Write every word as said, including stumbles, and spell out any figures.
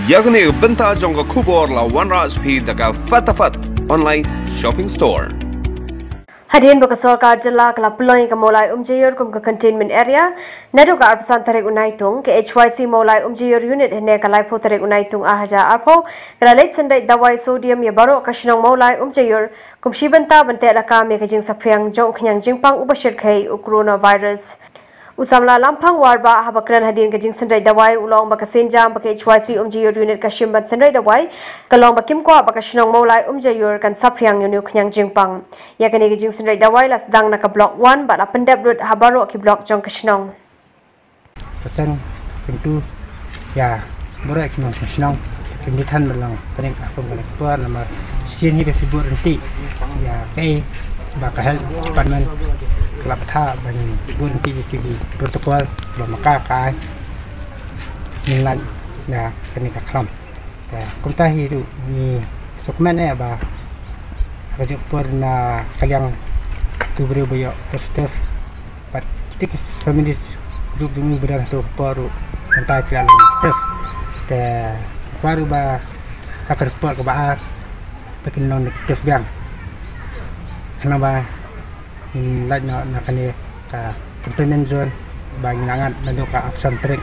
Ïa kane ka bynta jong ka khubor la wanrah sha phi da ka Fatafat Online Shopping Store. Hadien ba ka sorkar jylla ka la pynlong ïa ka Mawlai Umjaiur kum ka containment area, naduh ka arphew san tarik u Naitung, ka H Y C Mawlai Umjaiur Unit hynne ka laiphew tarik u Naitung ar hajar arphew, ka la leit synreit dawai sodium ïa baroh ka shnong Mawlai Umjaiur, kum shi bynta ban tehlakam ïa ka jingsaphriang jong u khñiang jingpang uba shyrkhei u coronavirus. U samla Lamphang Warbah haba kren hadien ka jingsynreit dawai u la ong ba ka sienjam ba ka H Y C Umjaiur Unit ka shim ban synreit dawai, ka long ba kim kwah ba ka shnong Mawlai Umjaiur kan saphriang ïa une u khñiang jingpang. Ïa kane ka jingsynreit dawai la sdang na ka Block one bad la pyndep lut ha baroh ki block jong ka shnong. Ka seng, kyntu ïa baroh ki nongshong shnong, kim dei than ban long pynïeng ka kum kane ka por namar sien hi ba shu bud ryntih ïa kaei ba ka health department ka la bthah ban bud ryntih ïa ki protocol ba ma ka ka ai. Ngin lait ïa kane ka khlam. Te kumta hi ruh ngi sngewkmen eh ba ha kajuh ka por na ka liang tu briew ba ïoh positive bad kita ki family group jong ngi ba don ha tu ka por ruh mynta ki la long negative. Te kwah ruh ba ha ka report kaba ar ba kin long negative biang. Khnang ba ngin lait noh na kane ka containment zone ba ngin la ngat naduh ka arphew san tarik